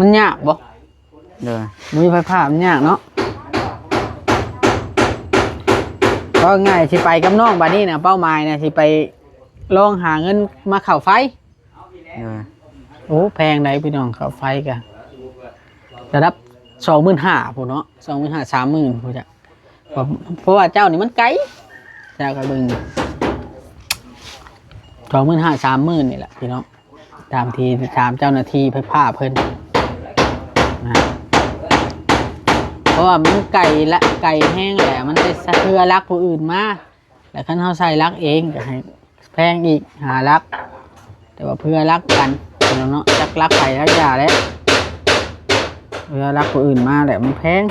ມັນຍາກບໍ່? ໂດຍ ບໍ່ມີໄຟຟ້າມັນຍາກເນາະ. ເວົ້າງ່າຍ ຊິໄປກັບນ້ອງບາດນີ້ນະ ເປົ້າໝາຍນະ ຊິໄປລອງຫາເງິນມາເຂົ້າໄຟ. ໂດຍ ໂອ້ ແພງໃດພີ່ນ້ອງ ເຂົ້າໄຟກະລະດັບສອງໝື່ນຫ້າພຸ້ນເນາະ ສອງໝື່ນຫ້າ ສາມໝື່ນພຸ້ນຈ້ະ. ເພາະ ເພາະວ່າເຈົ້ານີ້ມັນໄກ ເຈົ້າກໍເບິ່ງ ສອງໝື່ນຫ້າ ສາມໝື່ນນີ້ແຫຼະພີ່ນ້ອງ ຕາມທີ່ຖາມເຈົ້າໜ້າທີ່ໄຟຟ້າເພິ່ນນະ. ເພາະວ່າມັນໄກລະ ໄກແຮງແຫຼະ ມັນໄດ້ເຮືອລັກຜູ້ອື່ນມາ ແລະ ຄັນເຮົາໃສ່ລັກເອງກໍໃຫ້ແພງອີກ ຫ້າຫຼັກ ແຕ່ວ່າເພື່ອລັກກັນເນາະ ຈັກລັກໃຜລັກຢາແຫຼະ ເພື່ອລັກຜູ້ອື່ນມາແຫຼະ ມັນແພງນະ.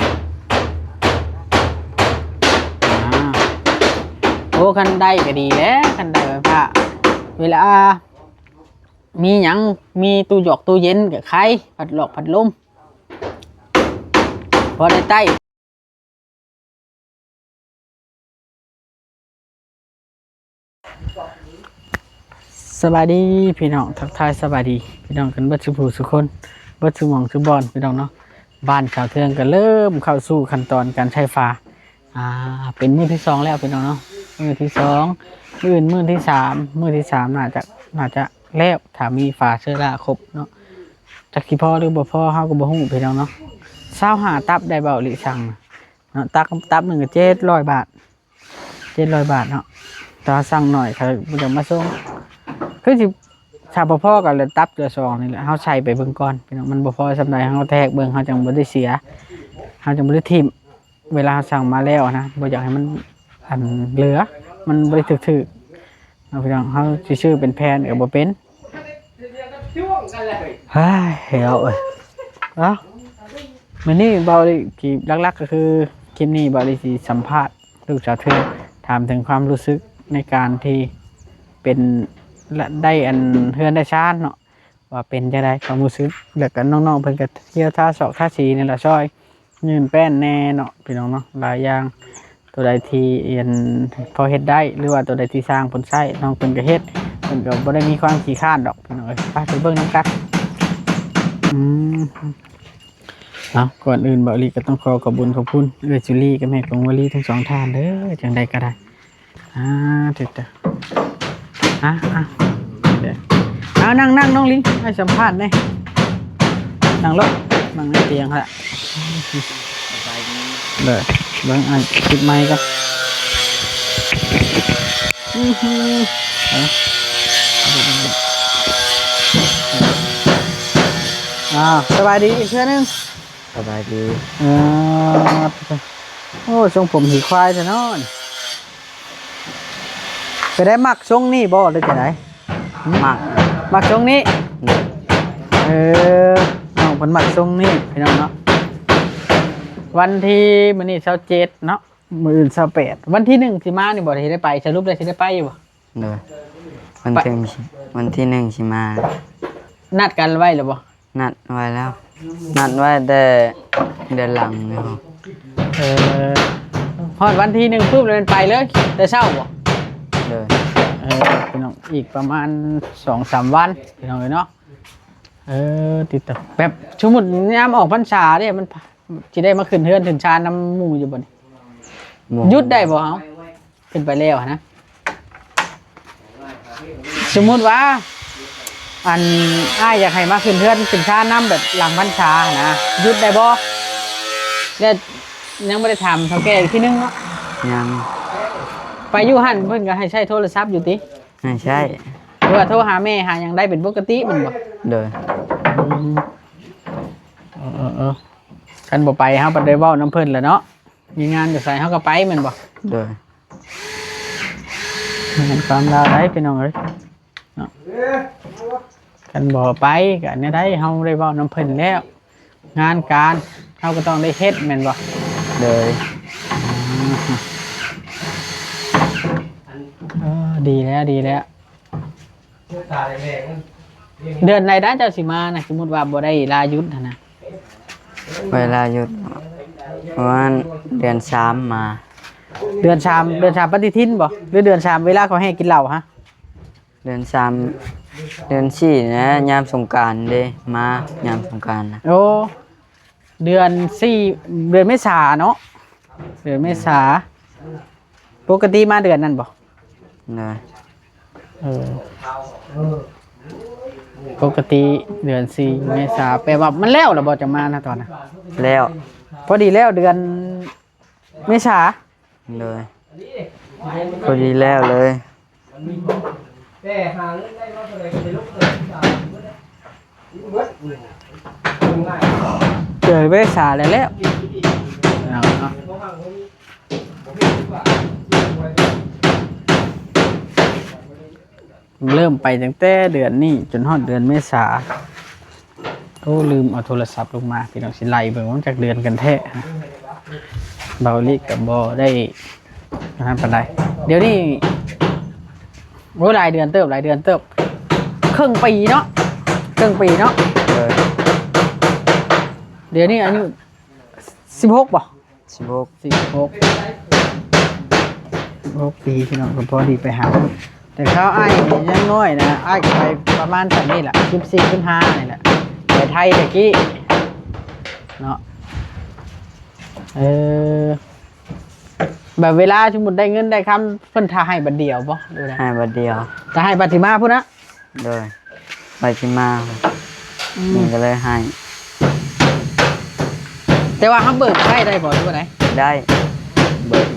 ໂອ້ ຄັນໄດ້ກໍດີແຫຼະ ຄັນໄດ້ໄຟຟ້າ ເວລາມີຫຍັງ ມີຕູ້ຢອກຕູ້ເຢັນກໍໄຄ ພັດລອກພັດລົມ ພໍໄດ້ໃຊ້. ສະບາຍດີພີ່ນ້ອງ ທັກທາຍສະບາຍດີພີ່ນ້ອງກັນເບິດສູ່ຜູ້ສູ່ຄົນ ເບິດສູ່ໝ່ອງສູ່ບ່ອນພີ່ນ້ອງເນາະ. ບ້ານສາວເທືອງກໍເລີ່ມເຂົ້າສູ່ຂັ້ນຕອນການໃຊ້ຝາ ອ່າ ເປັນມື້ທີສອງແລ້ວພີ່ນ້ອງເນາະ ມື້ທີສອງ ມື້ອື່ນມື້ທີສາມ ມື້ທີສາມໜ້າຈະ ໜ້າຈະແລ້ວ ຖ້າມີຝາເຊື້ອລາຄົບເນາະ. ຈັກຊິພໍຫຼືບໍ່ພໍເຮົາກໍບໍ່ຮູ້ພີ່ນ້ອງເນາະ. ຊາວຫ້າຕັບໄດ້ ເບົາອີ່ຫຼີສັ່ງເນາະ ຕັບ ຕັບໜຶ່ງກໍເຈັດຮ້ອຍບາດ ເຈັດຮ້ອຍບາດເນາະ. ແຕ່ວ່າສັ່ງໜ້ອຍ ເຂົາບໍ່ຢາກມາສົ່ງ ຄືຊິ ຖ້າບໍ່ພໍກໍລະຕັບລະສອງນີ້ແຫຼະ ເຮົາໃສ່ໄປເບິ່ງກ່ອນພີ່ນ້ອງ ມັນບໍ່ພໍສ່ຳໃດ ເຮົາແທກເບິ່ງ ເຮົາຈັ່ງບໍ່ໄດ້ເສຍ ເຮົາຈັ່ງບໍ່ໄດ້ຖິ້ມ. ເວລາເຮົາສັ່ງມາແລ້ວນະ ບໍ່ຢາກໃຫ້ມັນ ອັນ ເຫຼືອ ມັນບໍ່ໄດ້ຖືກໆ ເນາະພີ່ນ້ອງ ເຮົາຊິຊື້ເປັນແຜ່ນກໍບໍ່ເປັນ. ເຮີ້ຍ ເອີຍ ເອົ້າ ມື້ນີ້ເບົາລີ ທີ່ຫຼັກໆກໍຄື ຄລິບນີ້ເບົາລີຊິສຳພາດລູກສາວເທືອງ ຖາມເຖິງຄວາມຮູ້ສຶກໃນການທີ່ເປັນ ແລະ ໄດ້ອັນເຮືອນໄດ້ຊານເນາະ ວ່າເປັນຈັ່ງໃດຄວາມຮູ້ສຶກ. ແລ້ວກໍນ້ອງໆເພິ່ນກໍທ່ຽວທາຊອກທາສີນີ້ແຫຼະ ຊ່ອຍຍື່ນແປ້ນແດ່ເນາະ ພີ່ນ້ອງເນາະ ຫຼາຍຢ່າງ ຕົວໃດທີ່ອັນພໍເຮັດໄດ້ ຫຼືວ່າຕົວໃດທີ່ຊ່າງເພິ່ນໃຊ້ ນ້ອງເພິ່ນກໍເຮັດ ເພິ່ນກໍບໍ່ໄດ້ມີຄວາມຂີ້ຄ້ານດອກ ພີ່ນ້ອງເອີຍ. ໄປ ໄປເບິ່ງນຳກັນ. ອືມ ເອົາ ກ່ອນອື່ນເບົາລີກໍຕ້ອງຂໍຂອບບຸນຂອບຄຸນເອື້ອຍຈຸລີກັບແມ່ກົງວາລີທັງສອງທ່ານເດີ ຈັ່ງໃດກໍໄດ້. ອ່າ ເດີ ອ່າ ອ່າ ເດີ ເອົາ ນັ່ງ ນັ່ງ ນ້ອງລີ ໃຫ້ສຳພາດແດ່ ນັ່ງໂລດ ນັ່ງໃນຕຽງຫັ້ນແຫຼະ. ເດີ ເບິ່ງ ອ່າ ປິດໄມກ່ອນ. ອືຫື ເອົາ ອ່າ ສະບາຍດີອີກເທື່ອໜຶ່ງ. ສະບາຍດີ. ເອີ ໂອ້ ຊົງຜົມຫີຄວາຍແທ້ເນາະ. ເປັນໃດ ມັກຊົງນີ້ບໍ່ ຫຼືຈັ່ງໃດ? ມັກ ມັກຊົງນີ້. ເອີ ນ້ອງເພິ່ນມັກຊົງນີ້ພີ່ນ້ອງເນາະ. ວັນທີ ມື້ນີ້ຊາວເຈັດເນາະ ມື້ອື່ນຊາວແປດ ວັນທີໜຶ່ງຊິມານີ້ບໍ່ ຊິໄດ້ໄປ ສະຫຼຸບແລ້ວຊິໄດ້ໄປຢູ່ບໍ່? ໂດຍ ວັນທີ ວັນທີໜຶ່ງຊິມາ. ນັດກັນໄວ້ແລ້ວບໍ່? ນັດໄວ້ແລ້ວ ນັດໄວ້ແຕ່ເດືອນຫຼັງນີ້. ເອີ ຮອດວັນທີໜຶ່ງປຶບແລ້ວແມ່ນໄປເລີຍ ແຕ່ເຊົ້າບໍ່? ໂດຍ. ເອີ ພີ່ນ້ອງ ອີກປະມານສອງສາມວັນ ພີ່ນ້ອງເອີຍເນາະ. ເອີ ຕິດຕໍ່ ແບບສົມມຸດຍາມອອກພັນສາເດ້ ມັນຊິໄດ້ມາຂຶ້ນເຮືອນຂຶ້ນຊານນຳໝູ່ຢູ່ບໍ່ນີ້? ບໍ່. ຢຸດໄດ້ບໍ່ເຮົາ? ຂຶ້ນໄປແລ້ວຫັ້ນນະ ສົມມຸດວ່າ ອັນ ອ້າຍຢາກໃຫ້ມາຂຶ້ນເຮືອນຂຶ້ນຊານນຳ ແບບຫຼັງພັນສາຫັ້ນນະ ຢຸດໄດ້ບໍ່? ແລ້ວຍັງບໍ່ໄດ້ຖາມເຖົ້າແກ່ອີກທີໜຶ່ງເນາະ? ຍັງ. ໄປຢູ່ຫັ້ນເພິ່ນກໍໃຫ້ໃຊ້ໂທລະສັບຢູ່ຕິ? ໃຫ້ໃຊ້. ຫຼືວ່າໂທຫາແມ່ຫາຫຍັງໄດ້ເປັນປົກກະຕິແມ່ນບໍ່? ໂດຍ. ອືມ ເອີໆໆ ຄັນບໍ່ໄປເຮົາກໍໄດ້ເວົ້ານຳເພິ່ນແຫຼະເນາະ. ມີງານຢູ່ໃສເຮົາກໍໄປແມ່ນບໍ່? ໂດຍ. ແມ່ນຄວາມລາວໄດ໋ພີ່ນ້ອງເອີຍເນາະ ຄັນບໍ່ໄປກໍແນວໃດ ເຮົາໄດ້ເວົ້ານຳເພິ່ນແລ້ວ ງານການເຮົາກໍຕ້ອງໄດ້ເຮັດແມ່ນບໍ່? ໂດຍ. ເອີ ດີແລ້ວ ດີແລ້ວ. ເດືອນໃດນະເຈົ້າຊິມານະ? ສົມມຸດວ່າບໍ່ໄດ້ລາຢຸດຫັ້ນນະ. ໄວ້ລາຢຸດປະມານເດືອນສາມມາ. ເດືອນສາມ ເດືອນສາມປະຕິທິນບໍ່ ຫຼືເດືອນສາມເວລາເຂົາແຫ່ກິນເຫຼົ້າຫະ? ເດືອນສາມ ເດືອນສີ່ນະ ຍາມສົງການເດ້ ມາຍາມສົງການນະ. ໂອ້ ເດືອນສີ່ ເດືອນເມສາເນາະ ເດືອນເມສາ. ປົກກະຕິມາເດືອນນັ້ນບໍ່? ໂດຍ. ເອີ ປົກກະຕິເດືອນສີ່ເມສາ ແປວ່າມັນແລ້ວລະບໍ່ ຈັ່ງມານະຕອນນັ້ນ? ແລ້ວ ພໍດີແລ້ວເດືອນເມສາ. ໂດຍ ພໍດີແລ້ວເລີຍ. ເດືອນເມສາແລ້ວ ແລ້ວເນາະ ເລີ່ມໄປຕັ້ງແຕ່ເດືອນນີ້ຈົນຮອດເດືອນເມສາ. ໂອ້ ລືມເອົາໂທລະສັບລົງມາ ພີ່ນ້ອງ ຊິໄລ່ເບິ່ງວ່າມັນຈັກເດືອນກັນແທ້. ເບົາລິກະບໍ່ໄດ້ອັນນັ້ນປານໃດ ດຽວນີ້. ໂອ້ ຫຼາຍເດືອນເຕີບ ຫຼາຍເດືອນເຕີບ ເຄິ່ງປີເນາະ ເຄິ່ງປີເນາະ. ເອີ ດຽວນີ້ອາຍຸສິບຫົກບໍ່? ສິບຫົກ ສິບຫົກ ສິບຫົກປີ ພີ່ນ້ອງ ກະພໍດີໄປຫາ. ແຕ່ຄາວອ້າຍນີ້ຍັງນ້ອຍນະ ອ້າຍກະໄປປະມານສ່ຳນີ້ລະ ສິບສີ່ ສິບຫ້ານີ້ແຫຼະ ໄປໄທແຕ່ກີ້ເນາະ. ເອີ ແບບເວລາສົມມຸດໄດ້ເງິນໄດ້ຄຳ ເພິ່ນຖ້າໃຫ້ບາດດຽວບໍ່ ຫຼືໃດ? ໃຫ້ບາດດຽວ ຖ້າໃຫ້ບາດຊິມາພຸ້ນນະ. ໂດຍ ໄປທີ່ມາ ອືມ ມັນກໍເລີຍໃຫ້. ແຕ່ວ່າເຮົາເບີກໃຊ້ໄດ້ບໍ່ ຫຼືວ່າໃດ? ໄດ້ ເບີກ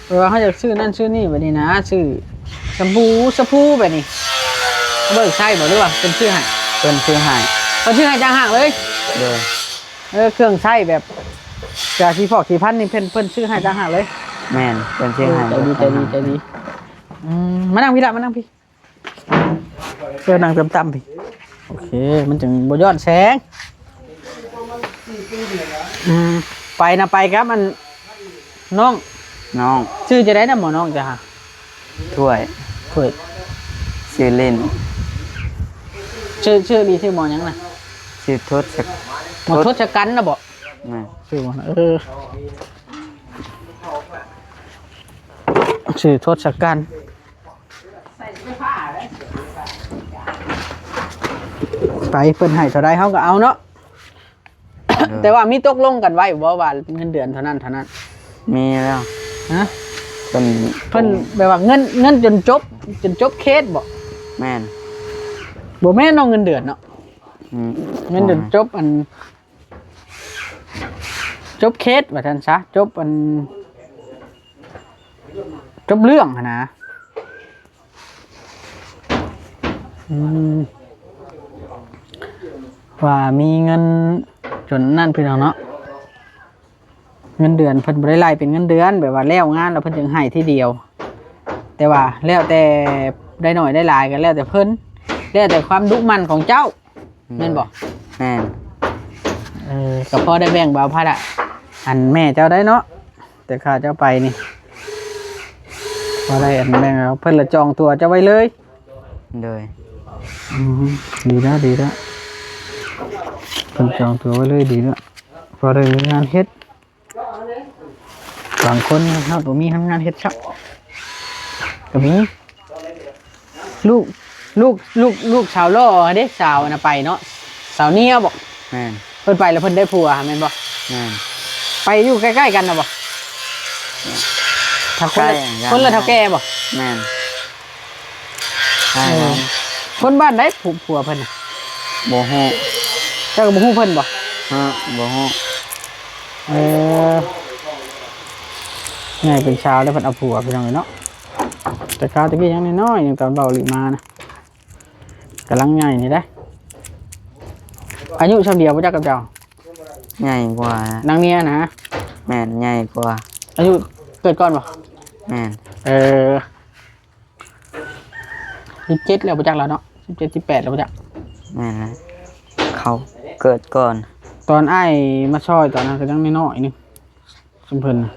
ແຕ່ວ່າເຮົາຢາກຊື້ນັ້ນຊື້ນີ້ແບບນີ້ນະ ຊື້ແຊມພູ ສະພູແບບນີ້ ເບີກໃຊ້ບໍ່ ຫຼືວ່າເພິ່ນຊື້ໃຫ້? ເພິ່ນຊື້ໃຫ້ ເພິ່ນຊື້ໃຫ້ຕ່າງຫາກເລີຍ? ໂດຍ. ເອີ ເຄື່ອງໃຊ້ແບບກະສີຟອກສີຟັນນີ້ ເພິ່ນ ເພິ່ນຊື້ໃຫ້ຕ່າງຫາກເລີຍ? ແມ່ນ ເພິ່ນຊື້ໃຫ້. ເອີ ໃຈດີ ໃຈດີ ໃຈດີ. ອືມ ມານັ່ງພີ້ລະ ມານັ່ງພີ້. ເຈົ້ານັ່ງຕ່ຳໆພີ້ ໂອເຄ ມັນຈຶ່ງບໍ່ຍ້ອນແສງ. ອືມ ໄປນະ ໄປກັບອັນນ້ອງ ນ້ອງ ຊື່ຈັ່ງໃດນະໝໍນ້ອງເຈົ້າຫາ? ຖ້ວຍ ຖ້ວຍ ຊື່ຫຼິ້ນ ຊື່ ຊື່ລີ້ຊື່ໝໍຫຍັງນະ? ຊື່ທົດ ໝໍທົດສະກັນນະບໍ? ແມ່ນ ຊື່ໝໍ ເອີ ຊື່ທົດສະກັນ. ໄປ ເພິ່ນໃຫ້ເທົ່າໃດເຮົາກໍເອົາເນາະ. ໂດຍ ແຕ່ວ່າມີຕົກລົງກັນໄວ້ບໍ່ວ່າເງິນເດືອນເທົ່ານັ້ນເທົ່ານັ້ນ? ມີແລ້ວ. ຮະ? ເພິ່ນ ເພິ່ນແບບວ່າເງິນ ເງິນຈົນຈົບ ຈົນຈົບເຄສບໍ? ແມ່ນ. ບໍ່ແມ່ນເນາະ ເງິນເດືອນເນາະ. ອືມ ເງິນຈົນຈົບອັນ ຈົບເຄສວ່າຊັ້ນຊະ ຈົບອັນ ຈົບເລື່ອງຫັ້ນນະ. ອືມ ວ່າມີເງິນຈົນນັ້ນພີ່ນ້ອງເນາະ ເງິນເດືອນເພິ່ນບໍ່ໄດ້ໄລ່ເປັນເງິນເດືອນ ແບບວ່າແລ້ວງານແລ້ວເພິ່ນຈຶ່ງໃຫ້ທີດຽວ ແຕ່ວ່າແລ້ວແຕ່ໄດ້ໜ້ອຍໄດ້ຫຼາຍກໍແລ້ວແຕ່ເພິ່ນ ແລ້ວແຕ່ຄວາມດຸໝັ່ນຂອງເຈົ້າ. ແມ່ນບໍ່? ແມ່ນ. ເອີ ກໍພໍໄດ້ແບ່ງເບົາພາລະອັນແມ່ເຈົ້າໄດ້ເນາະ ແຕ່ຂ້າເຈົ້າໄປນີ້ ພໍໄດ້ອັນແບ່ງເອົາ ເພິ່ນລະຈອງຕົວເຈົ້າໄວ້ເລີຍ. ໂດຍ. ອືມ ດີແລ້ວ ດີແລ້ວ ເພິ່ນຈອງຕົວໄວ້ເລີຍ ດີແລ້ວ ພໍໄດ້ມີງານເຮັດ. ບາງຄົນເຮົາບໍ່ມີທຳງານເຮັດຊ້ຳ ກໍມີ ລູກ ລູກ ລູກ ລູກສາວຫຼໍ່ເດ້ ສາວອັນນະໄປເນາະ ສາວເນຍບໍ? ແມ່ນ. ເພິ່ນໄປແລ້ວເພິ່ນໄດ້ຜົວຫັ້ນແມ່ນບໍ່? ແມ່ນ. ໄປຢູ່ໃກ້ໆກັນນະບໍ? ຖ້າຄົນລະ ຄົນລະເຖົ້າແກ່ບໍ? ແມ່ນ. ເອີ ຄົນບ້ານໃດ ຜົວ ຜົວເພິ່ນນະ? ບໍ່ຮູ້. ເຈົ້າກໍບໍ່ຮູ້ເພິ່ນບໍ? ຮະ ບໍ່ຮູ້. ເອີ ໃຫຍ່ເປັນສາວແລ້ວເພິ່ນເອົາຜົວ ພີ່ນ້ອງເອີຍເນາະ. ແຕ່ຄາວແຕ່ກີ້ຍັງນ້ອຍໆ ຍັງຕອນເບົາຫຼີມານະ ກຳລັງໃຫຍ່ນີ້ເດ້. ອາຍຸຊ່ຳດຽວບໍ່ຈັກກັບເຈົ້າ? ໃຫຍ່ກວ່ານາງເນຍນະ. ແມ່ນ ໃຫຍ່ກວ່າ. ອາຍຸເກີດກ່ອນບໍ່? ແມ່ນ. ເອີ ສິບເຈັດແລ້ວບໍ່ຈັກລະເນາະ ສິບເຈັດ ສິບແປດແລ້ວບໍ່ຈັກ. ແມ່ນແຫຼະ ເຂົາເກີດກ່ອນ. ຕອນອ້າຍມາຊ່ອຍຕອນນັ້ນກໍຍັງນ້ອຍໆໜຶ່ງ ຊຸມເພິ່ນນະ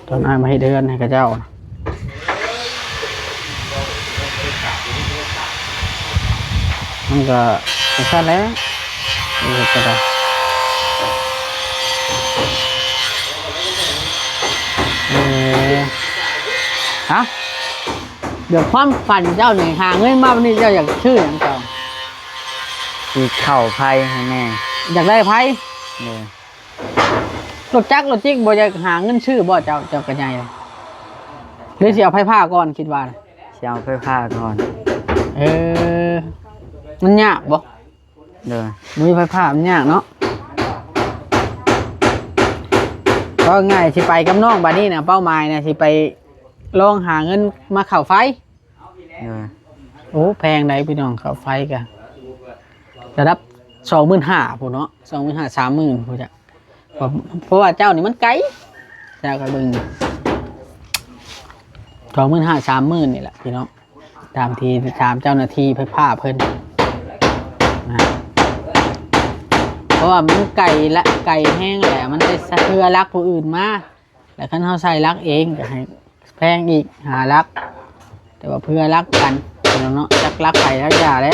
ຕອນອ້າຍມາເຮັດເຮືອນໃຫ້ເຂົາເຈົ້ານະ ມັນກໍຈັ່ງຊັ້ນແຫຼະ ເຮັດຈັ່ງໃດ. ເອີ ເອົ້າ ດຽວຄວາມຝັນເຈົ້ານີ້ ຫາເງິນມາບາດນີ້ ເຈົ້າຢາກຊື້ຫຍັງເຈົ້າ? ຊື້ເຂົ້າໄຟໃຫ້ແມ່. ຢາກໄດ້ໄຟ? ໂດຍ. ລົດຈັກລົດຈິກບໍ່ຢາກຫາເງິນຊື້ບໍ່ເຈົ້າ? ເຈົ້າກໍໃຫຍ່ແລ້ວ ຫຼືຊິເອົາໄຟຟ້າກ່ອນ ຄິດວ່າ? ຊິເອົາໄຟຟ້າກ່ອນ. ເອີ ມັນຍາກບໍ່? ໂດຍ. ບໍ່ມີໄຟຟ້າມັນຍາກເນາະ. ເວົ້າງ່າຍ ຊິໄປກັບນ້ອງບາດນີ້ນະ ເປົ້າໝາຍນະ ຊິໄປລອງຫາເງິນມາເຂົ້າໄຟ. ໂດຍ. ໂອ້ ແພງໃດ໋ພີ່ນ້ອງ ເຂົ້າໄຟກະລະດັບສອງໝື່ນຫ້າພຸ້ນເນາະ ສອງໝື່ນຫ້າ ສາມໝື່ນພຸ້ນຈ້ະ. ເພາະ ເພາະວ່າເຈົ້ານີ້ມັນໄກ ເຈົ້າກໍເບິ່ງ ສອງໝື່ນຫ້າ ສາມໝື່ນນີ້ແຫຼະພີ່ນ້ອງ ຕາມທີ່ຖາມເຈົ້າໜ້າທີ່ໄຟຟ້າເພິ່ນນະ ເພາະວ່າມັນໄກລະ ໄກແຮງແຫຼະ ມັນໄດ້ເຄືອຫຼັກຜູ້ອື່ນມາ ແລະ ຄັນເຮົາໃສ່ຫຼັກເອງກໍໃຫ້ແພງອີກຫ້າຫຼັກ ແຕ່ວ່າເພື່ອລັກກັນເນາະ ຈັກລັກໃຜລັກຢາແຫຼະ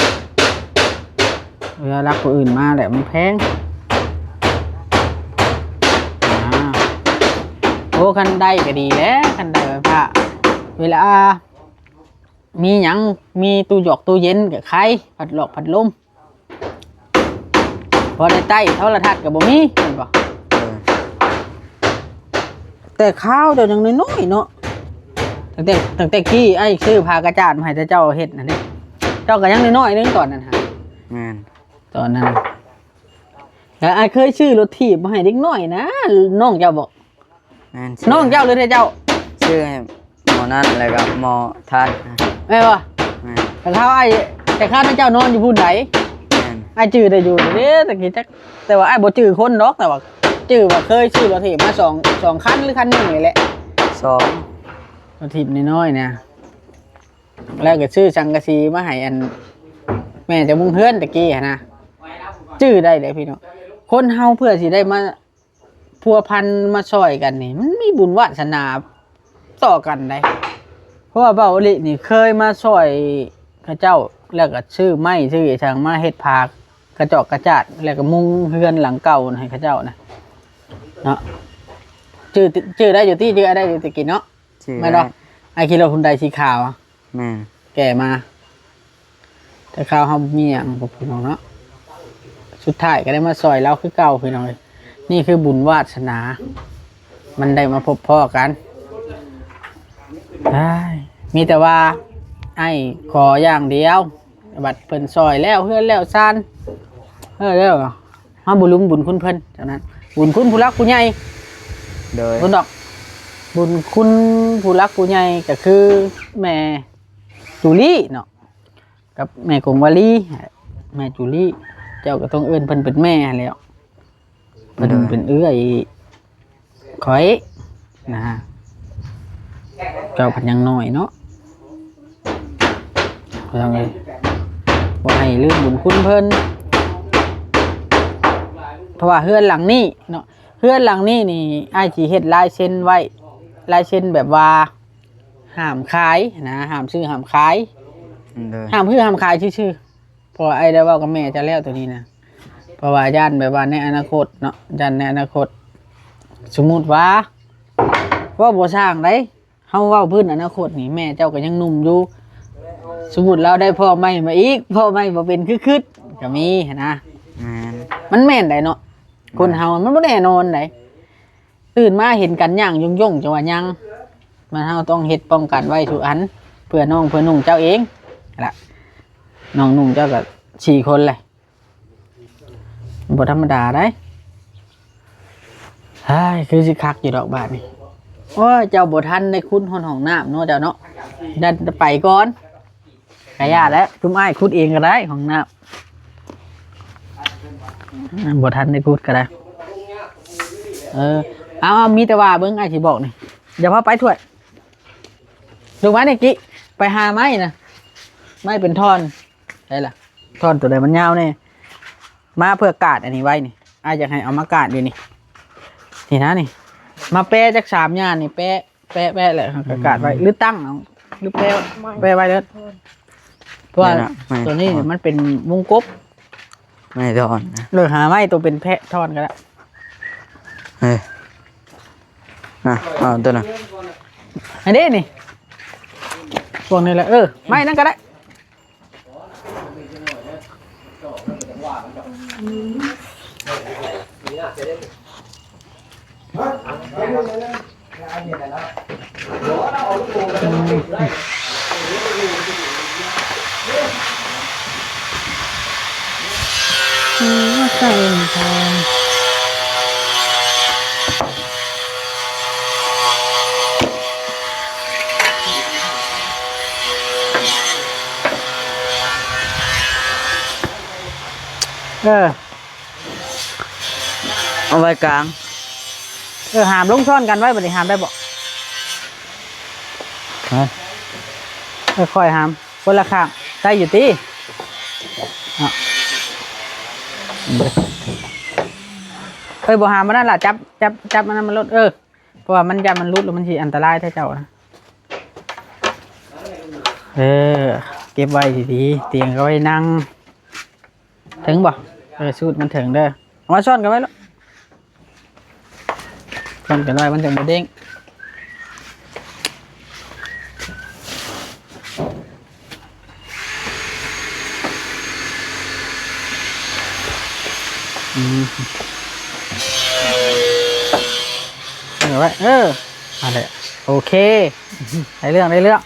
ເພື່ອລັກຜູ້ອື່ນມາແຫຼະ ມັນແພງ. ໂອ້ ຄັນໄດ້ກໍດີແຫຼະ ຄັນໄດ້ໄຟຟ້າ ເວລາມີຫຍັງ ມີຕູ້ຢອກຕູ້ເຢັນກໍໄຄ ພັດລອກພັດລົມ ພໍໄດ້ໄຕ້ ໂທລະທັດກໍບໍ່ມີ ແມ່ນບໍ່? ເອີ ແຕ່ຄາວເຈົ້າຍັງນ້ອຍໆເນາະ ຕັ້ງແຕ່ ຕັ້ງແຕ່ກີ້ອ້າຍຊື້ຜ້າກະຈາດມາໃຫ້ແຕ່ເຈົ້າເຮັດຫັ້ນເດ້ ເຈົ້າກໍຍັງນ້ອຍໆໜຶ່ງຕອນນັ້ນຫັ້ນ. ແມ່ນ. ຕອນນັ້ນ ແລ້ວອ້າຍເຄີຍຊື້ລົດຖີບມາໃຫ້ເດັກນ້ອຍນະ ນ້ອງເຈົ້າບໍ? ແມ່ນ. ນ້ອງເຈົ້າຫຼືແທ້ເຈົ້າ? ຊື້ໃຫ້ໝໍນັ້ນ ແລ້ວກໍໝໍທັດ. ແມ່ນບໍ່? ແມ່ນ. ແຕ່ຄາວອ້າຍ ແຕ່ຄາວນັ້ນເຈົ້ານອນຢູ່ພຸ້ນໃດ? ແມ່ນ. ອ້າຍຈື່ໄດ້ຢູ່ເດ້ ຕະກີ້ຈັກ ແຕ່ວ່າອ້າຍບໍ່ຈື່ຄົນດອກ ແຕ່ວ່າຈື່ວ່າເຄີຍຊື້ລົດຖີບມາສອງ ສອງຄັນ ຫຼືຄັນໜຶ່ງນີ້ແຫຼະ ສອງ ລົດຖີບນ້ອຍໆນະ ແລ້ວກໍຊື້ສັງກະສີມາໃຫ້ອັນ ແມ່ເຈົ້າມຸງເຮືອນຕະກີ້ຫັ້ນນະ ຈື່ໄດ້ເດ້ພີ່ນ້ອງ. ຄົນເຮົາເພື່ອຊິໄດ້ມາພົວພັນມາຊ່ອຍກັນນີ້ ມັນມີບຸນວາດສະໜາຕໍ່ກັນໃດ໋ ເພາະວ່າເບົາອີ່ຫຼີນີ້ເຄີຍມາຊ່ອຍເຂົາເຈົ້າ ແລ້ວກໍຊື້ໄມ້ຊື້ອີ່ຫຍັງມາເຮັດຝາກະຈອກກະຈາດ ແລ້ວກໍມຸງເຮືອນຫຼັງເກົ່າໃຫ້ເຂົາເຈົ້ານະ ເນາະ. ຈື່ ຈື່ໄດ້ຢູ່ຕິ? ຈື່ໄດ້ຢູ່ແຕ່ກີ້ເນາະ? ແມ່ນບໍ່? ອ້າຍຂີ່ລົດຮຸນໄດສີຂາວ ແມ່ນ ແກ່ມາ ແຕ່ຄາວເຮົາບໍ່ມີຫຍັງ ພີ່ນ້ອງເນາະ ສຸດທ້າຍກໍໄດ້ມາຊ່ອຍລາວຄືເກົ່າ ພີ່ນ້ອງເອີຍ. ນີ້ຄືບຸນວາດສະໜາ ມັນໄດ້ມາພົບພໍ້ກັນ. ອ້າຍ ມີແຕ່ວ່າອ້າຍຂໍຢ່າງດຽວ ບັດເພິ່ນຊ່ອຍແລ້ວເຮືອນແລ້ວຊານ ເອີ ແລ້ວ ເຮົາບໍ່ລືມບຸນຄຸນເພິ່ນເທົ່ານັ້ນ ບຸນຄຸນຜູ້ຫຼັກຜູ້ໃຫຍ່. ໂດຍ. ເພິ່ນດອກ ບຸນຄຸນຜູ້ຫຼັກຜູ້ໃຫຍ່ກໍຄືແມ່ຈູລີເນາະ ກັບແມ່ກົງວາລີ ແມ່ຈູລີ ເຈົ້າກໍຕ້ອງເອີ້ນເພິ່ນເປັນແມ່ຫັ້ນແຫຼ້ວ ເພິ່ນເປັນເອື້ອຍ ຂ້ອຍນະ ເຈົ້າພັດຍັງນ້ອຍເນາະ ເພິ່ນເອີຍ ບໍ່ໃຫ້ລືມບຸນຄຸນເພິ່ນ ເພາະວ່າເຮືອນຫຼັງນີ້ເນາະ ເຮືອນຫຼັງນີ້ນີ້ ອ້າຍຊິເຮັດລາຍເຊັນໄວ້ ລາຍເຊັນແບບວ່າຫ້າມຂາຍນະ ຫ້າມຊື້ຫ້າມຂາຍ ໂດຍ ຫ້າມຊື້ຫ້າມຂາຍຊື່ໆ. ເພາະວ່າອ້າຍໄດ້ເວົ້າກັບແມ່ເຈົ້າແລ້ວໂຕນີ້ນະ ເພາະວ່າຢ້ານແບບວ່າໃນອະນາຄົດເນາະ ຢ້ານໃນອະນາຄົດ ສົມມຸດວ່າ ເວົ້າບໍ່ຊ່າງໃດ ເຮົາເວົ້າພື້ນອະນາຄົດນີ້ ແມ່ເຈົ້າກໍຍັງໜຸ່ມຢູ່ ສົມມຸດລາວໄດ້ພໍ່ໃໝ່ມາອີກ ພໍ່ໃໝ່ບໍ່ເປັນຄືຄິດກໍມີຫັ້ນນະ. ແມ່ນ ມັນແມ່ນໃດເນາະ ຄົນເຮົາມັນບໍ່ແນ່ນອນໃດ. ຕື່ນມາເຫັນກັນຍ່າງຍົ່ງໆ ຈັ່ງວ່າຍັງ ມັນ ເຮົາຕ້ອງເຮັດປ້ອງກັນໄວ້ທຸກອັນ ເພື່ອນ້ອງເພື່ອນຸ່ງເຈົ້າເອງລະ ນ້ອງນຸ່ງເຈົ້າກໍສີ່ຄົນແຫຼະ ບໍ່ທຳມະດາໃດ໋. ເຮີ້ຍ ຄືຊິຄັກຢູ່ດອກບາດນີ້. ໂອ້ຍ ເຈົ້າບໍ່ທັນໄດ້ຂຸດຮອດຫ້ອງນ້ຳເນາະ ເຈົ້າເນາະ ໄດ້ໄປກ່ອນ. ກະຢ່າແຫຼະ ຈຸມອ້າຍຂຸດເອງກໍໄດ້ ຫ້ອງນ້ຳ ບໍ່ທັນໄດ້ຂຸດກໍໄດ້. ເອີ ເອົາ ເອົາ ມີແຕ່ວ່າເບິ່ງ ອ້າຍຊິບອກນີ້ ຢ່າພາໄປຖ້ວຍ ລູກມານີ້ ກິ ໄປຫາໄມ້ນະ ໄມ້ເປັນທ່ອນ ໃສລະ ທ່ອນໂຕໃດມັນຍາວແດ່ ມາເພື່ອກາດອັນນີ້ໄວ້ນີ້ ອ້າຍຢາກໃຫ້ເອົາມາກາດຢູ່ນີ້ ນີ້ນະ ນີ້ ມາແປະຈັກສາມຢ່າງນີ້ ແປະ ແປະ ແປະແລ້ວເຮົາກໍກາດໄວ້ ຫຼືຕັ້ງເອົາ ຫຼືແປະ ແປະໄວ້ເດີ ເພາະວ່າ ແມ່ນລະ ແມ່ນ ໂຕນີ້ມັນເປັນວົງກົບ ໄມ້ທ່ອນນະ ເອີ ຫາໄມ້ໂຕເປັນແພະທ່ອນກໍໄດ້ ເອີ ນະ ເອົາໂຕນັ້ນ ອັນນີ້ນີ້ ພວກນີ້ແຫຼະ ເອີ ໄມ້ນັ້ນກໍໄດ້. ອືມ ໃສ່ທອງ ເອີ ເອົາໄວ້ກາງ. ເອີ ຫາມລົງຊ້ອນກັນໄວ້ ບັດນີ້ຫາມໄດ້ບໍ່? ຮະ? ເອີ ຄ່ອຍຫາມ ຄົນລະຂ້າງ ໄດ້ຢູ່ຕິ? ເນາະ ເອີ ບໍ່ຫາມອັນນັ້ນລະ ຈັບ ຈັບ ຈັບອັນນັ້ນມັນໂລດ ເອີ ເພາະວ່າມັນ ຢ້ານມັນຫຼຸດ ແລ້ວມັນຊິອັນຕະລາຍແທ້ເຈົ້ານະ. ເອີ ເກັບໄວ້ດີໆ ຕຽງເອົາໄວ້ນັ່ງ. ເຖິງບໍ່? ເອີ ສູດມັນເຖິງເດີ ເອົາມາຊ້ອນກັນໄວ້ໂລດ ຊ້ອນກັນໄວ້ ມັນຈັ່ງບໍ່ເດ້ງ. ອືມ ເອົາໄວ້ ເອີ ນັ້ນແຫຼະ ໂອເຄ ໄດ້ເລື່ອງ ໄດ້ເລື່ອງ.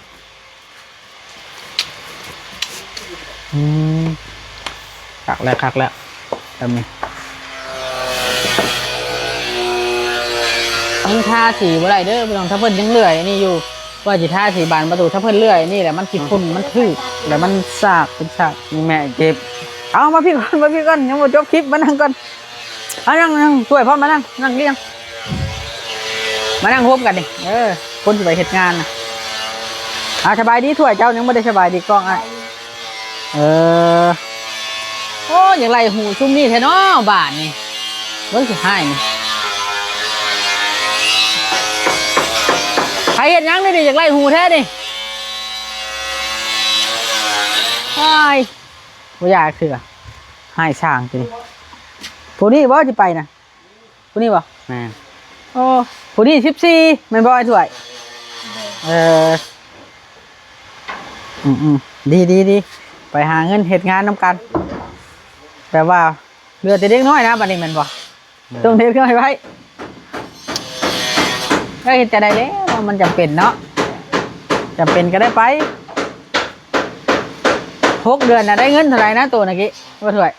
ອືມ ຄັກແລ້ວ ຄັກແລ້ວ ແບບນີ້ ຍັງທາສີບໍ່ໄດ້ເດີພີ່ນ້ອງ ຖ້າເພິ່ນຍັງເລື່ອຍອັນນີ້ຢູ່ ວ່າຊິທາສີບານປະຕູ ຖ້າເພິ່ນເລື່ອຍອັນນີ້ແຫຼະ ມັນຂີ້ຝຸ່ນ ມັນຖືກ ແລ້ວມັນສາກເປັນສາກ. ນີ້ແມ່ເຈັບ ເອົາມາພີ້ກ່ອນ ມາພີ້ກ່ອນ ຍັງບໍ່ຈົບຄລິບ ມານັ່ງກ່ອນ. ເອົາ ນັ່ງ ນັ່ງ ຊ່ວຍພ້ອມ ມານັ່ງ ນັ່ງລຽງ ມານັ່ງໂຮມກັນນີ້ ເອີ ຄົນຊິໄປເຮັດງານນະ. ອ່າ ສະບາຍດີ ຖ້ວຍເຈົ້າຍັງບໍ່ໄດ້ສະບາຍດີກ້ອງອ້າຍ. ເອີ ໂອ້ ຢາກໄລ່ຫູຊຸມນີ້ແທ້ເນາະ ບາດນີ້ ເບິ່ງຊິຮ້າຍນີ້ ໃຜເຮັດຫຍັງນີ້ ຢາກໄລ່ຫູແທ້ນີ້ ໂອ້ຍ. ບໍ່ຢາກເທື່ອ ໃຫ້ຊ່າງຕິ ຜູ້ນີ້ບໍ່ຊິໄປນະ ຜູ້ນີ້ບໍ່? ແມ່ນ ໂອ້ ຜູ້ນີ້ສິບສີ່ແມ່ນບໍ່ອ້າຍຖ້ວຍ? ເອີ ອືມໆ ດີໆໆ ໄປຫາເງິນເຮັດງານນຳກັນ ແບບວ່າເຫຼືອແຕ່ເດັກນ້ອຍນະ ບັດນີ້ແມ່ນບໍ່? ແມ່ນ ຕ້ອງເຮັດເງິນໃຫ້ໄວ. ແລ້ວເຮັດຈັ່ງໃດແລ້ວ ມັນຈຳເປັນເນາະ ຈຳເປັນກໍໄດ້ໄປ. ຫົກເດືອນນະ ໄດ້ເງິນເທົ່າໃດນະ ໂຕນະກີ້ ວ່າຖ້ວຍ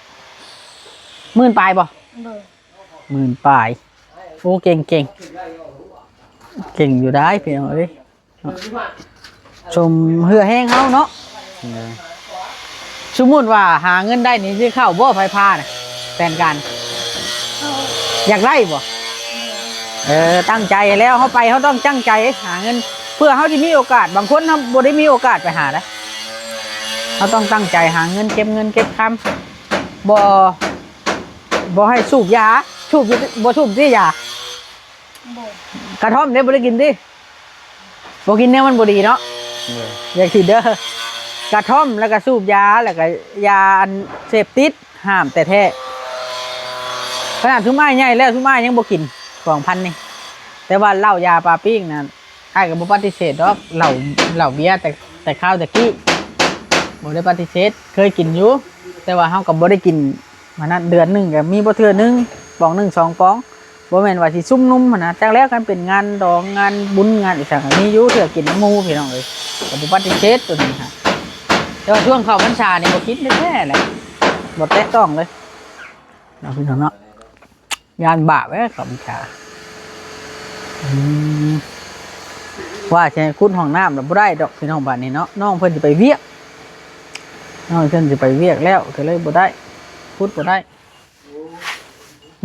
ໝື່ນປາຍບໍ່? ໂດຍ ໝື່ນປາຍ. ໂອ້ ເກັ່ງໆ ເກັ່ງຢູ່ໄດ໋ພີ່ນ້ອງເອີຍ. ຊົມເຫື່ອແຮງເຮົາເນາະ. ໂດຍ ສົມມຸດວ່າຫາເງິນໄດ້ນີ້ ຊິເຂົ້າບໍ່ໄຟຟ້ານະ ແຜນການ ເຂົ້າ ຢາກໄດ້ບໍ່? ເອີ ຕັ້ງໃຈແລ້ວ ເຮົາໄປ ເຮົາຕ້ອງຕັ້ງໃຈຫາເງິນ ເພື່ອເຮົາຊິມີໂອກາດ. ບາງຄົນເຮົາບໍ່ໄດ້ມີໂອກາດໄປຫາໃດ໋ ເຮົາຕ້ອງຕັ້ງໃຈຫາເງິນ ເກັບເງິນເກັບຄຳ ບໍ່ ບໍ່ໃຫ້ສູບຢາ. ສູບຢູ່ ບໍ່ສູບຕິຢາ? ບໍ່ ກະທ່ອມເດ້ ບໍ່ໄດ້ກິນຕິ? ບໍ່ກິນແນວມັນບໍ່ດີເນາະ. ໂດຍ ຢ່າຄິດເດີ ກະທ່ອມ ແລ້ວກະສູບຢາ ແລ້ວກະຢາອັນເສບຕິດ ຫ້າມແທ້ໆ. ຂະໜາດຊຸມອ້າຍໃຫຍ່ແລ້ວ ຊຸມອ້າຍຍັງບໍ່ກິນ ສອງພັນນີ້ ແຕ່ວ່າເຫຼົ້າ ຢາ ປາປີ້ງນັ້ນ ອ້າຍກໍບໍ່ປະຕິເສດດອກ ເຫຼົ້າ ເຫຼົ້າເບຍ ແຕ່ ແຕ່ຄາວແຕ່ກີ້ ບໍ່ໄດ້ປະຕິເສດ ເຄີຍກິນຢູ່ ແຕ່ວ່າເຮົາກໍບໍ່ໄດ້ກິນ ອັນນັ້ນ ເດືອນໜຶ່ງກໍມີບໍ່ເທື່ອໜຶ່ງ ປອງໜຶ່ງສອງປອງ ບໍ່ແມ່ນວ່າຊິຊຸມນຸມຫັ້ນນະ. ຈັກແລ້ວ ຄັນເປັນງານດອງ ງານບຸນ ງານອີ່ຫຍັງ ກໍມີຢູ່ເທື່ອກິນນຳໝູ່ ພີ່ນ້ອງເອີຍ ກໍບໍ່ປະຕິເສດໂຕນີ້ຫັ້ນ. ແຕ່ວ່າຊ່ວງເຂົ້າພັນສານີ້ບໍ່ກິນແທ້ໆແຫຼະ ບໍ່ແຕະຕ້ອງເລີຍເນາະ ພີ່ນ້ອງເນາະ. ຢ້ານບາບເດ້ ເຂົ້າພັນສາ. ອືມ ວ່າຊິໃຫ້ຂຸດຫ້ອງນ້ຳລະບໍ່ໄດ້ດອກ ພີ່ນ້ອງ ບາດນີ້ເນາະ ນ້ອງເພິ່ນຊິໄປວຽກ ນ້ອງເພິ່ນຊິໄປວຽກແລ້ວ ກໍເລີຍບໍ່ໄດ້ ຂຸດບໍ່ໄດ້.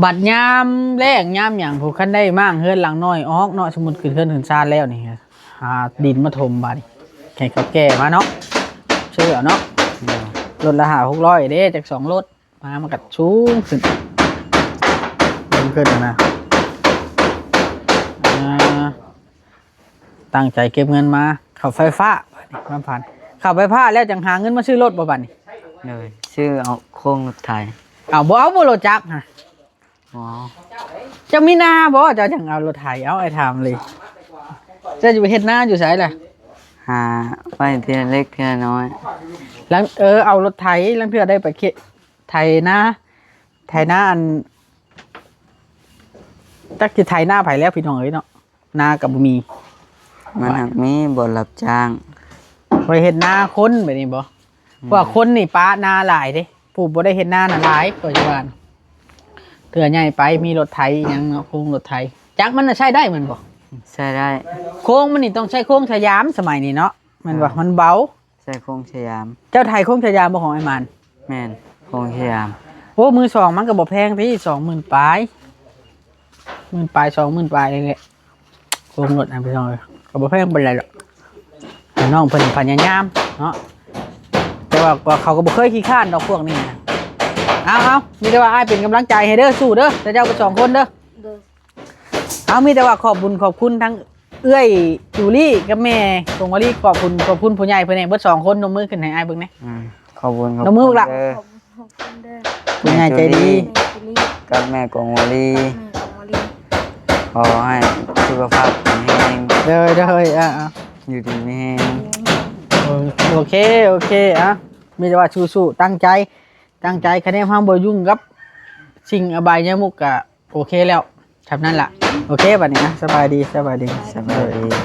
ບັດຍາມແລ້ງຍາມຫຍັງ ຜູ້ຄັນໄດ້ມ້າງເຮືອນຫຼັງນ້ອຍອອກເນາະ ສົມມຸດຂຶ້ນເຮືອນຂຶ້ນຊານແລ້ວນີ້ ຫາດິນມາຖົມບາດນີ້ ໃຫ້ເຂົາແກ່ມາເນາະ ຊື້ເອົາເນາະ ລົດລະຫ້າຫົກຮ້ອຍເດ້ ຈັກສອງລົດ ມາມັນກໍສູງຂຶ້ນ ເພີ່ມຂຶ້ນນະ. ອ່າ ຕັ້ງໃຈເກັບເງິນມາເຂົ້າໄຟຟ້າ ບາດນີ້ ຄວາມຝັນ ເຂົ້າໄຟຟ້າແລ້ວຈັ່ງຫາເງິນມາຊື້ລົດບໍ່ບາດນີ້? ໂດຍ ຊື້ເອົາໂຄງລົດໄຖ. ເອົາ ບໍ່ເອົາບໍ່ລົດຈັກຫະ? ອໍ ເຈົ້າມີນາບໍ່ ເຈົ້າຈັ່ງເອົາລົດໄຖ? ເອົາ ອ້າຍຖາມເລີຍ ເຈົ້າຈະໄປເຮັດນາຢູ່ໃສລະ? ຫາໄວ້ທີລະເລັກທີລະນ້ອຍ ລາງ ເອີ ເອົາລົດໄຖ ລາງເທື່ອໄດ້ໄປເຄ ໄຖນາ ໄຖນາອັນ ຈັກຊິໄຖນາໃຜແລ້ວພີ່ນ້ອງເອີຍເນາະ ນາກໍບໍ່ມີ ມັນຫາກມີບ່ອນຮັບຈ້າງ ໄປເຮັດນາຄົນແບບນີ້ບໍ່? ອືມ ເພາະວ່າຄົນນີ້ປະນາຫຼາຍເດ້ ຜູ້ບໍ່ໄດ້ເຮັດນານະຫຼາຍ ຂ້ອຍຊິວ່າ ເທື່ອໃຫຍ່ໄປ ມີລົດໄຖອີ່ຫຍັງເນາະ ໂຄງລົດໄຖ ຈັກມັນນະໃຊ້ໄດ້ແມ່ນບໍ່? ໃຊ້ໄດ້ ໂຄງມັນນີ້ຕ້ອງໃຊ້ໂຄງສະຫຍາມສະໄໝນີ້ເນາະ ແມ່ນບໍ່? ອ່າ ມັນເບົາ ໃຊ້ໂຄງສະຫຍາມ ເຈົ້າໄຖໂຄງສະຫຍາມບໍ່ຂອງອ້າຍໝານ? ແມ່ນ ໂຄງສະຫຍາມ ໂອ້ ມືສອງມັນກໍບໍ່ແພງຕິ ສອງໝື່ນປາຍ ໝື່ນປາຍ ສອງໝື່ນປາຍນີ້ແຫຼະ ໂຄງລົດນະພີ່ນ້ອງເອີຍ ກໍບໍ່ແພງປານໃດດອກ ນ້ອງເພິ່ນພະຍາຍາມເນາະ ແຕ່ວ່າກໍ ເຂົາກໍບໍ່ເຄີຍຂີ້ຄ້ານດອກພວກນີ້ນະ ເອົາໆ ມີແຕ່ວ່າອ້າຍເປັນກຳລັງໃຈໃຫ້ເດີ ສູ້ເດີ ແຕ່ເຈົ້າໄປສອງຄົນເດີ ໂດຍ ເອົາ ມີແຕ່ວ່າຂອບບຸນຂອບຄຸນທັງເອື້ອຍຈູລີກັບແມ່ກົງວາລີ ຂອບຄຸນ ຂອບຄຸນຜູ້ໃຫຍ່ເພິ່ນແດ່ ເບິດສອງຄົນ ນົບມືຂຶ້ນໃຫ້ອ້າຍເບິ່ງແດ່ ອືມ ຂອບຄຸນ ນົບມືລູກຫຼາ ຂອບ ຂອບຄຸນເດີ ຜູ້ໃຫຍ່ໃຈດີ ແມ່ຈູລີ ແມ່ຈູລີ ກັບແມ່ກົງວາລີ ກັບແມ່ກົງວາລີ ຂໍໃຫ້ສຸຂະພາບແຂງແຮງ ໂດຍ ໂດຍ ອ່າ ອ່າ ຢູ່ດີມີແຮງ ໂອ ໂອເຄ ໂອເຄ ອ່ະ ມີແຕ່ວ່າສູ້ໆ ຕັ້ງໃຈ ຕັ້ງໃຈ ຄະແນນເຮົາບໍ່ຫຍຸ້ງກັບສິ່ງອະບາຍຍະມຸກກະ ໂອເຄແລ້ວ ຊ່ຳນັ້ນລະ ໂອເຄ ບັດນີ້ນະ ສະບາຍດີ ສະບາຍດີ ສະບາຍດີ